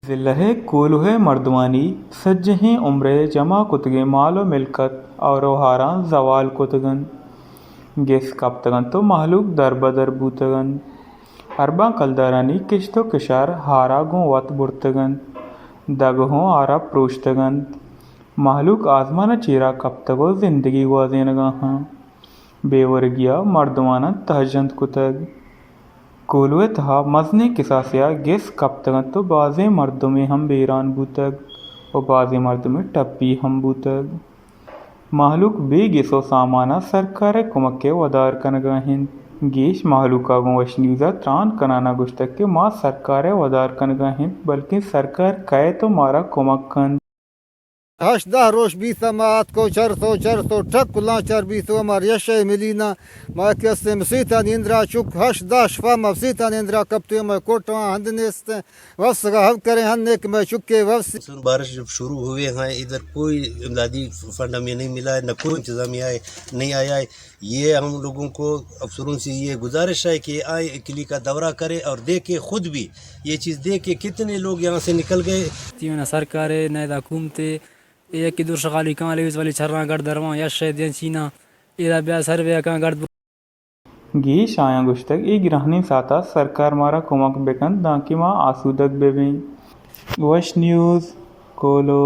ضلع ءِ کولوہ ءِ مردمانی سجہیں عمر ءِ جمع کتگیں مال ءُ ملکت ھور ءُ ھاراں زوال کتگ اَنت۔ گس کپتگ اَنت ءُ مھلوک دربدر بوتگ اَنت۔ ارباں کلدارانی کشت ءُ کشار ھار ءَ گوں وت برتگ اَنت۔ دگ ھوں ھار ءَ پروشتگ اَنت۔ مھلوک آزمان ءِ چیر ءَ کپتگ ءُ زندگی گوازینگ ءَ اَنت۔ بے ورگی ءَ مردماناں تھجند کتگ۔ کولوہ ءِ تھا مزنیں کساسے ءَ گس کپتگ اَنت ءُ بازیں مردمے ھم بیران بوتگ ءُ بازیں مردمے ٹپی ھم بوتگ۔ مھلوک بے گس ءُ سامان ءَ سرکار ءِ کمک ءِ ودار کنگ ءَ اَنت۔ گیش مھلوک ءَ گوں وش نیوز ءَ تران کنان ءَ گوشتگ کہ ما سرکار ءِ ودار کنگ ءَ ایں، بلکیں سرکار کئیت ءُ مارا کمک کنت۔ ھشت دہ روچ بیت ءَ ما اتک ءُ چرس ءُ چرس ءُ ٹرک ءُ لانچر بیت ءُ ھما ریشہ ءِ ملیناں ما کہ استیں مسیتانی اندرا چک ھشت دہ شپا ما مسیتانی اندرا کپت ءُ ھما کوٹواں ھند نیست اِنت۔ وپسگ ءَ ھب کریں ھنے کہ مئے چکے وپسی۔ سن بارش جب شروع ہوئے ہیں، ادھر کوئی امدادی فنڈ ہمیں نہیں ملا ہے، نہ کوئی انتظامیہ ہے، نہیں آیا ہے۔ یہ ہم لوگوں کو، افسروں سے یہ گزارش ہے کہ آئیں کلی کا دورہ کریں اور دیکھیں، خود بھی یہ چیز دیکھیں کتنے لوگ یہاں سے نکل گئے۔ تیونا سرکار ءِ، نہ ادا حکومت ءِ، اے یکے دور شغالی کان لیویز والی چھراں گڑد درواں یا شے دیں چیناں، ادا بیا سروے کان گڑد۔ گیش آیاں گوشتگ، اے گرانیں ساعت ءَ سرکار مارا کمک بکنت، دانکہ ما آسودگ ببیں۔ وش نیوز، کولو۔